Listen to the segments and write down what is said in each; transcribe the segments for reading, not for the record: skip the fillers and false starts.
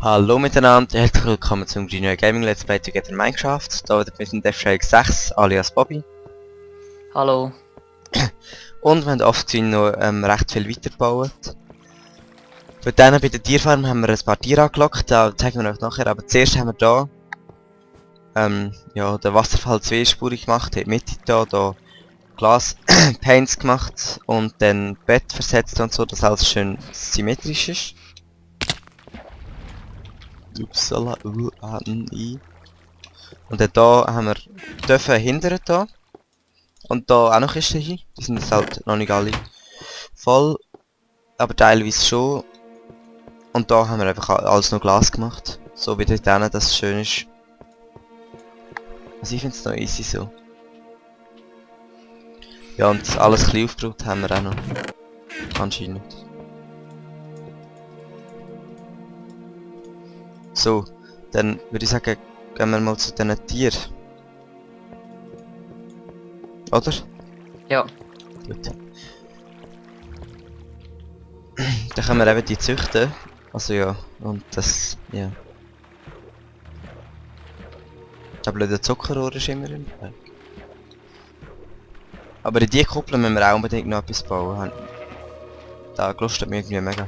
Hallo miteinander, herzlich willkommen zum Green Gaming Let's Play Together Minecraft. Da wieder mit dem Deathstrike 6 alias Bobby. Hallo. Und wir haben offscreen noch recht viel weitergebaut. Für dann bei der Tierfarm haben wir ein paar Tiere angelockt, da zeigen wir euch nachher. Aber zuerst haben wir da ja, den Wasserfall zweispurig gemacht, in die Mitte da Glas Paints gemacht und dann Bett versetzt und so, dass alles schön symmetrisch ist. Upsala, I. Und dann da haben wir dürfen hindern da. Und da auch noch Kisten hin. Die sind jetzt halt noch nicht alle voll. Aber teilweise schon. Und da haben wir einfach alles noch Glas gemacht. So wie dort hinten, dass es schön ist. Also ich finde es noch easy so. Ja, und das alles ein bisschen aufgebraucht haben wir auch noch. Anscheinend. So, dann würde ich sagen, gehen wir mal zu diesen Tieren. Oder? Ja. Gut. Dann können wir eben die züchten. Also ja, und das, ja. Der blöde Zuckerrohr ist immer im Weg. Aber in die Kuppel müssen wir auch unbedingt noch etwas bauen. Da gelustet mich irgendwie mega.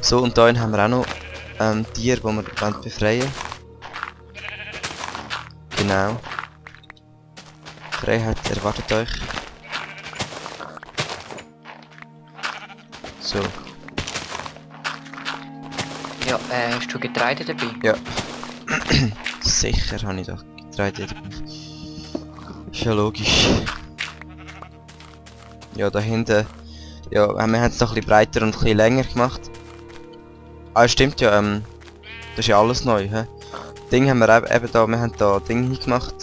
So, und da haben wir auch noch Tiere, die wir befreien wollen. Genau. Freiheit erwartet euch. So. Ja, hast du Getreide dabei? Ja. Sicher habe ich doch Getreide dabei. Ist ja logisch. Ja, da hinten. Ja, wir haben es noch ein bisschen breiter und ein bisschen länger gemacht. Ah, stimmt ja, das ist ja alles neu, hä? Ding haben wir eben da, wir haben da Ding hingemacht.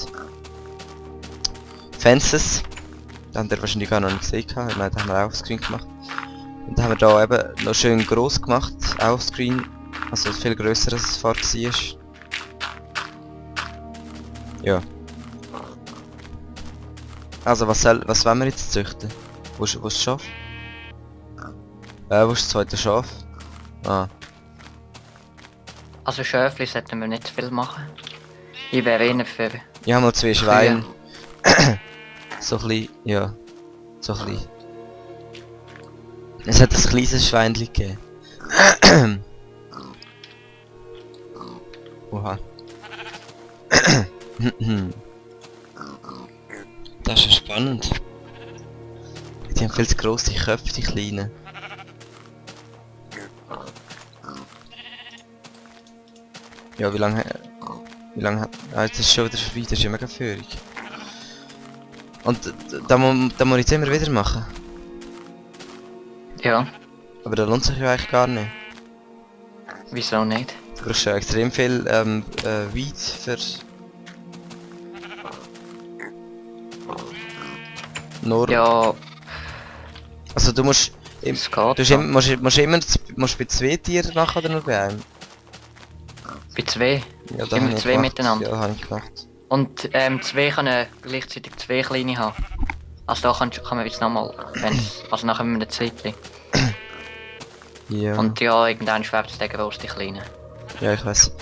Fences. Da habt ihr wahrscheinlich gar noch nicht gesehen. Ich meine, da haben wir auch Screen gemacht. Und da haben wir da eben noch schön gross gemacht, auch Screen. Also viel grösser als es vorher war. Ja. Also was wollen wir jetzt züchten? Wo ist das Schaf? Wo ist das zweite Schaf? Ah. Also Schöfli sollten wir nicht zu viel machen. Ich wäre eher für... Ich habe mal zwei Schweine. So ein bisschen, ja. So ein bisschen. Es hat ein kleines Schweinchen gegeben. Oha. Das ist ja spannend. Die haben viel zu grosse Köpfe, die kleinen. Ja, wie lange ah, jetzt ist es schon wieder vorbei, das ist ja mega Führung. Und da muss ich jetzt immer wieder machen. Ja, Aber da lohnt sich ja eigentlich gar nicht. wieso nicht? Du brauchst ja extrem viel Weed für... Nur... Ja, Also du musst... es Du geht musst immer bei zwei Tieren machen oder nur bei einem? bei zwei. Ja, da Immer habe ich zwei gemacht. miteinander. Ja, habe ich gemacht. Und zwei können gleichzeitig zwei kleine haben. Also da kann man jetzt nochmal, also nachher mit einem Zeitchen. Ja. Und ja, irgendwann schwebt es der groß, die kleinen. Ja, ich weiß.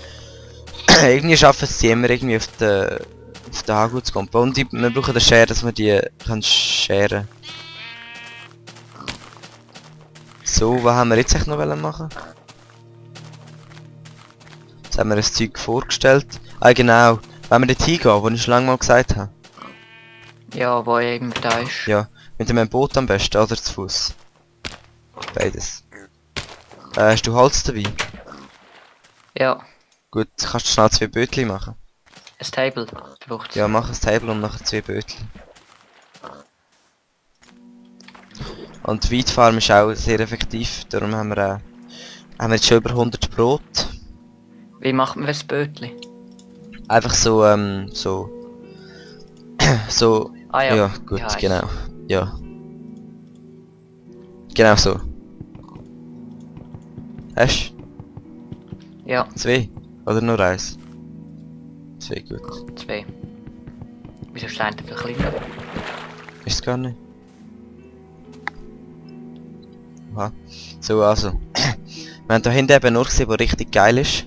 Irgendwie schaffen es die immer irgendwie auf den Hagel zu kommen. Und wir brauchen eine Schere, dass wir die können scheren. So, was haben wir jetzt echt noch machen? Jetzt haben wir das Zeug vorgestellt. Ah genau, wenn wir dort hingehen, wo ich schon lange mal gesagt habe. Ja, wo immer da ist. Ja, mit dem Boot am besten, oder zu Fuß. Beides. Hast du Holz dabei? Ja, Gut, kannst du schnell zwei Bötchen machen? ein Table braucht es. Ja, mach ein Table und nachher zwei Bötchen. Und die Weidfarm ist auch sehr effektiv, darum haben wir jetzt schon über 100 Brot. Wie macht man das Bötli? Einfach so, so, Ah ja. ja, gut, Ja, genau, ja. Genau so. Hast du Ja, zwei? Oder nur eins? Zwei, gut. zwei. Wieso steht der für kleiner? Ist es gar nicht? Oha. So, also. Wir haben da hinten eben nur gesehen, was richtig geil ist.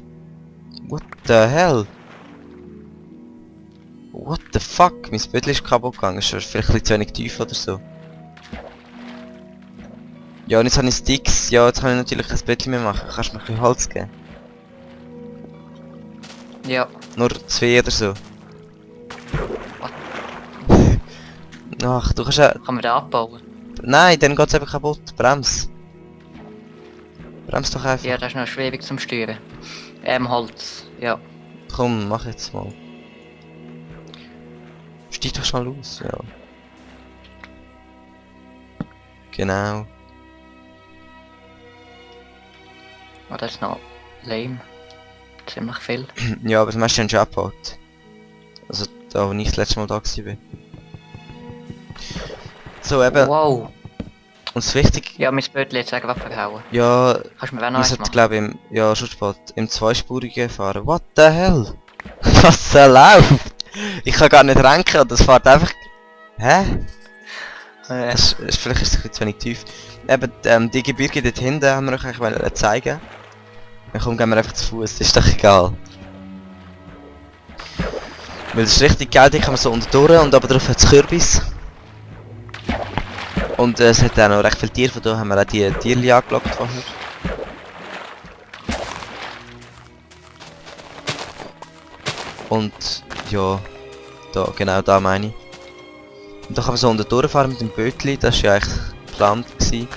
What the hell? What the fuck? Mein Bödel ist kaputt gegangen. Ist vielleicht ein bisschen zu wenig tief oder so. Ja, und jetzt habe ich Sticks. Ja, jetzt kann ich natürlich kein Bödel mehr machen. Kannst du mir ein bisschen Holz geben? Ja. Nur 2 oder so. Ach, du kannst ja... Kann man den abbauen? Nein, dann geht's eben kaputt. Brems. Brems doch einfach. Ja, das ist noch schwierig zum Steuern. Holz. Ja. Komm, mach jetzt mal. Steig doch schnell aus, ja. Genau. Oh, das ist noch lame. Ziemlich viel. Ja, aber das meiste haben sie schon abgebaut. Also da, wo ich das letzte Mal da war. So, eben. Wow. Und das Wichtige... Ja, mein Bötchen jetzt irgendwas verhauen. Ja, Kannst du mir auch noch wir eins sollten machen? glaube ich ja schon spät, im zweispurigen fahren. What the hell? Was läuft? Ich kann gar nicht ranken und das fährt einfach... Hä? Vielleicht ist es ein bisschen zu wenig tief. Eben, die Gebirge dort hinten haben wir euch eigentlich zeigen. Dann komm, gehen wir einfach zu Fuß, ist doch egal. Weil das ist richtig geil, die kann man so unten durch und oben drauf hat es Kürbis. Und es hat auch noch recht viele Tiere, von da haben wir auch die Tierli angelockt vorher. Und ja, da, genau da meine ich. Und da kann man so unten durchfahren mit dem Bötli, das war ja eigentlich geplant gewesen.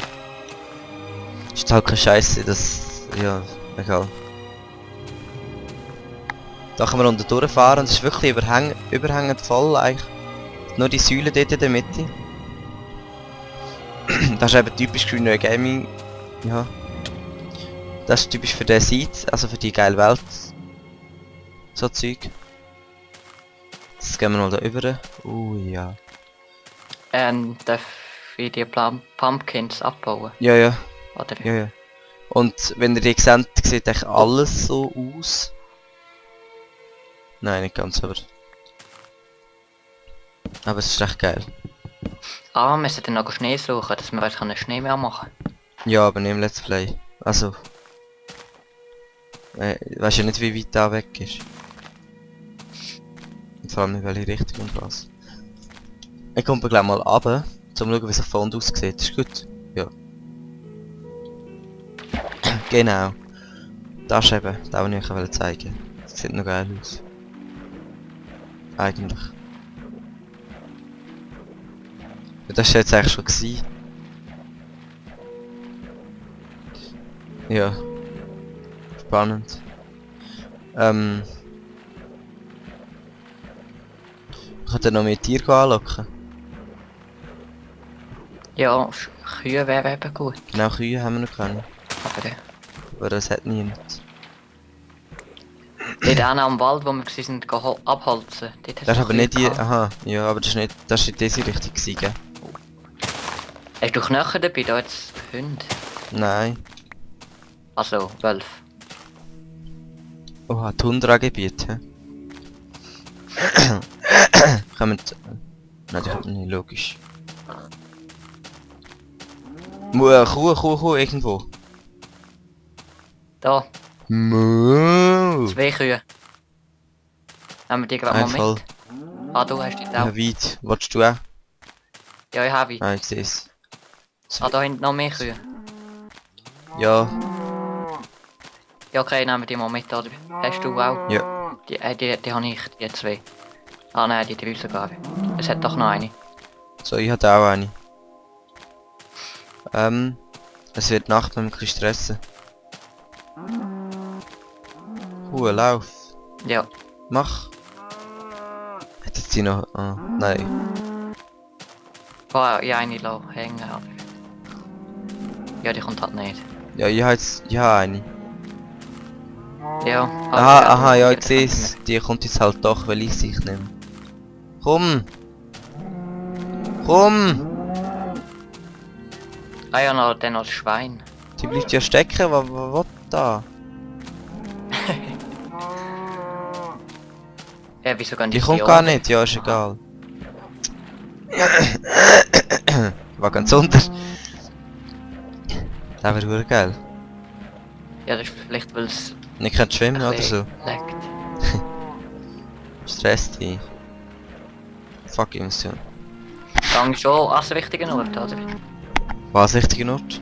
Ist halt keine Scheiße, das... ja, egal. Da kann man unten durchfahren und es ist wirklich überhängend voll eigentlich. Nur die Säule dort in der Mitte. Das ist eben typisch für Neue Gaming. Ja. Das ist typisch für den Seite, also für die geile Welt. So Zeug. Jetzt gehen wir mal da über. Ja. Darf ich die Pumpkins abbauen? Ja, ja. Oder wie? Ja, ja. Und wenn ihr die seht, sieht eigentlich alles so aus. Nein, nicht ganz, aber... Aber es ist echt geil. Ah, wir sollten noch Schnee suchen, dass wir uns Schnee mehr machen. Ja, aber nicht im Let's Play. Also... weißt ja nicht, wie weit da weg ist. Und vor allem in welche Richtung und was. Ich komme gleich mal runter, um zu schauen, wie es auf Fond aussieht. Ist gut? Ja. Genau. Das ist eben, das wollte ich euch zeigen. Das sieht noch geil aus. Eigentlich. Ja, das war jetzt eigentlich schon gewesen. Ja. Spannend. Ich könnte noch mehr Tiere anlocken. Ja, Kühe wäre eben gut. Genau, Kühe haben wir noch keine. Aber das hat niemand. Dort auch noch am Wald, wo wir sind abholzen. Dort hast Das ist du aber nicht die... Kühe gehabt. Aha, ja, aber das ist nicht... Das ist in diese Richtung gewesen, gell? Hast du Knochen dabei, da jetzt Hunde? Nein. Also, Wölfe. Oha, Tundra-Gebiet, hä? Kommen... Nein, die kommen nicht, logisch. Kuh, irgendwo. Da, Moo. 2 Kühe. Nehmen wir die gerade mal Voll. mit. Ah, du hast die Ja, auch. weit. Willst du auch? Ja, ich habe ihn. Ah, ich sehe es. Ah, da hinten noch mehr Kühe. Ja, Ja, okay, nehmen wir die mal mit, oder? Hast du auch? ja. Die habe ich, die 2. Ah nein, die 3 sogar. Es hat doch noch eine. So, ich hatte auch eine. Es wird Nacht mit ein bisschen stressen. Lauf. Ja. Mach. Hätte sie noch... Ah, nein. Boah, ja, eine lassen hängen, aber... Ja, die kommt halt nicht. Ja, ich habe jetzt... Ich habe eine. Ja. Aha, ja, ich sehe es. Die kommt jetzt halt doch, weil ich sich nehme. Komm! Komm! Ah ja, noch, dann noch das Schwein. Die bleibt ja stecken, was da? Ja, wieso gehen Die die kommt hier gar unten? nicht, ja, ist egal. War ganz unter. Das wäre verdammt geil. Ja, das ist vielleicht, weil es Nicht kann schwimmen oder so. leckt. Stress dich. Fuck, ich muss tun. Gang schon als richtigen Ort, oder? Was richtiger Ort?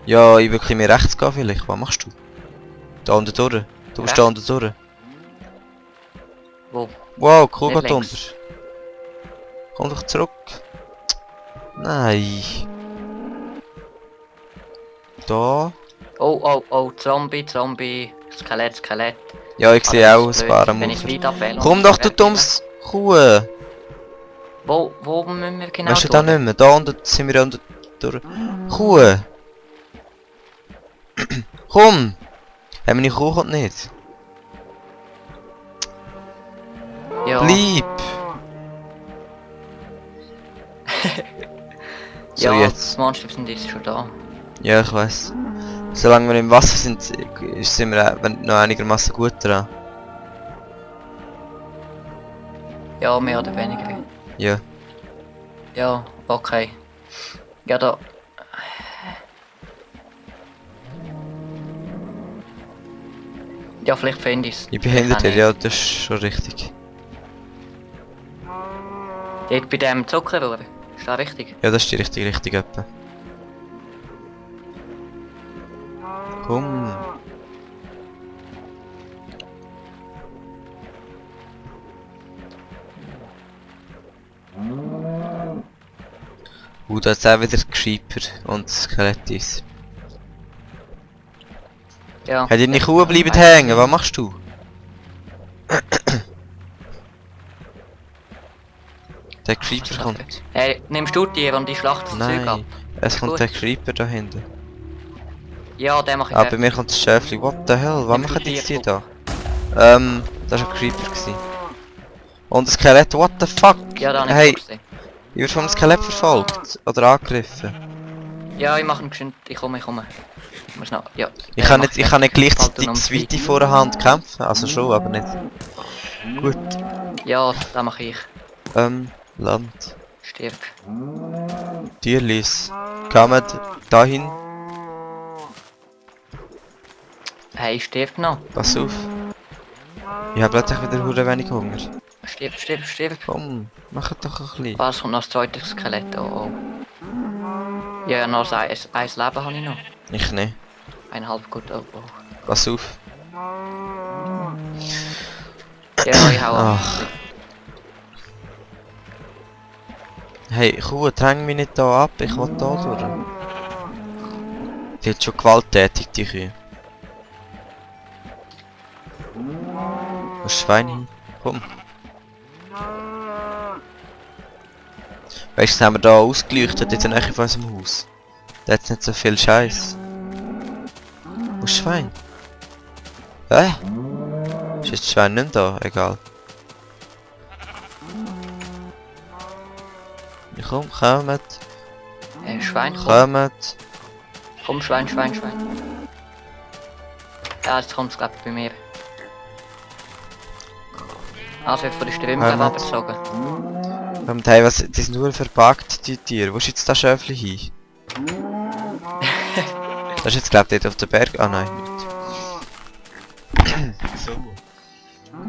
Ja, ich will mir rechts gehen vielleicht. Was machst du? Da unten durch. Du bist da unten durch. Wo? Wow, Kuh Nicht geht unter. links. Komm doch zurück. Nein. Da. Oh, Zombie, Skelett. Ja, ich sehe auch ein paar am Wenn ich Ufer. weit abwähle. Komm doch, du dummes Kuh! Wo müssen wir genau Weißt du da nicht mehr? Da unten sind wir unten durch. Kuh! Komm! Hey, meine Kuh kommt nicht. Ja. Bleib! So, Ja, jetzt. die Monster sind jetzt schon da. Ja, ich weiß. Solange wir im Wasser sind, sind wir noch einigermaßen gut dran. Ja, mehr oder weniger. Ja. Ja, okay. Ja, da. Ja, vielleicht finde ich es. Ich bin hinter dir, ja, das ist schon richtig. Dort bei dem Zuckerrohr. Ist das richtig? Ja, das ist die richtige Richtung etwa. Komm. Da ist auch wieder Creeper und Skelettis. Ja. Hey, deine Kuh bleibt hängen, was machst du? Der Creeper kommt. Hey, nimmst du die und die Schlacht das Zeug ab? Nein, es kommt Gut. der Creeper da hinten. Ja, den mach ich Ah, bei fertig. mir kommt das Schäfli. What the hell? Was Nimmst du machen die jetzt die jetzt da? Das war ein Creeper gewesen. Und ein Skelett, what the fuck? Ja, da Hey, nicht. ich werde vom Skelett verfolgt. Oder angegriffen. Ja, ich mache ihn geschwind. Ich komme. Ich muss noch. Ja. Ich kann nicht Halt gleichzeitig um zu weit vor der Hand kämpfen. Also schon, aber nicht. Gut. Ja, das mache ich. Land. Stirb. Tierlis. Kommt dahin. Hey, stirb noch. Pass auf. Ich habe plötzlich wieder hure wenig Hunger. Stirb. Komm, mach doch ein bisschen. Was kommt noch das zweite Skelett? Oh. Ja, noch ein Leben habe ich noch. Ich nicht. 1,5 gut. Oh. Pass auf. Ja, ich hau ab. Ach. Hey, Kuh, dräng mich nicht da ab, ich will da durch. Die hat schon gewalttätig, die Kühe. Was Schwein hin? Komm. Weißt du, haben wir da ausgeleuchtet in der Nähe von unserem Haus. Da hat's nicht so viel Scheiß. Wo ist das Schwein? Hä? Ist jetzt das Schwein nicht da? Egal. Ja, komm, kommt. Schwein, komm. Kommt. Komm, Schwein. Ja, jetzt kommt's glaub ich bei mir. Also, ich von der Strömung abgezogen. Kommt, hey, was, die sind nur verpackt, die Tiere. Wo ist jetzt das Schäfli hin? Das ist jetzt, glaub ich, dort auf den Berg. Ah, nein, nicht. So.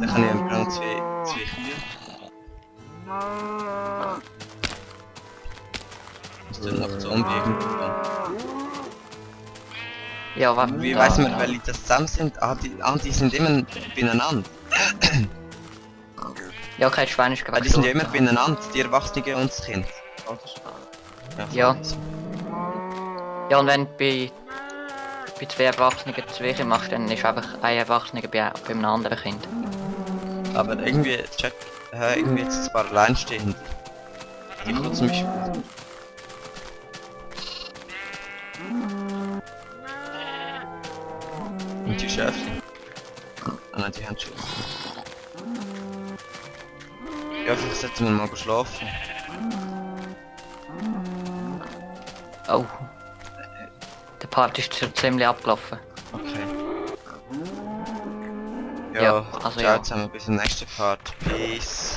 Dann kann ich einfach noch zwei Kühe. Ist dann noch Zombie irgendwo dran. Ja, warte. Wie weiss man, weil die das zusammen sind? Ah, die sind immer beieinander. Ja, kein Schwein ist Weil die sind ja immer beieinander, die Erwachsenen und das Kind. Ja. Ja, und wenn du bei 2 Erwachsenen 2 machst, dann ist einfach ein Erwachsener bei einem anderen Kind. Aber irgendwie, check, irgendwie jetzt ein paar alleinstehend. Die kommen zum Beispiel. Und die Schäfchen. Ah nein, die haben schon. Ja, vielleicht sollten wir mal schlafen. Oh. Der Part ist schon ziemlich abgelaufen. Okay. Ja, Ja, also ciao ja. zusammen, bis zum nächsten Part. Peace.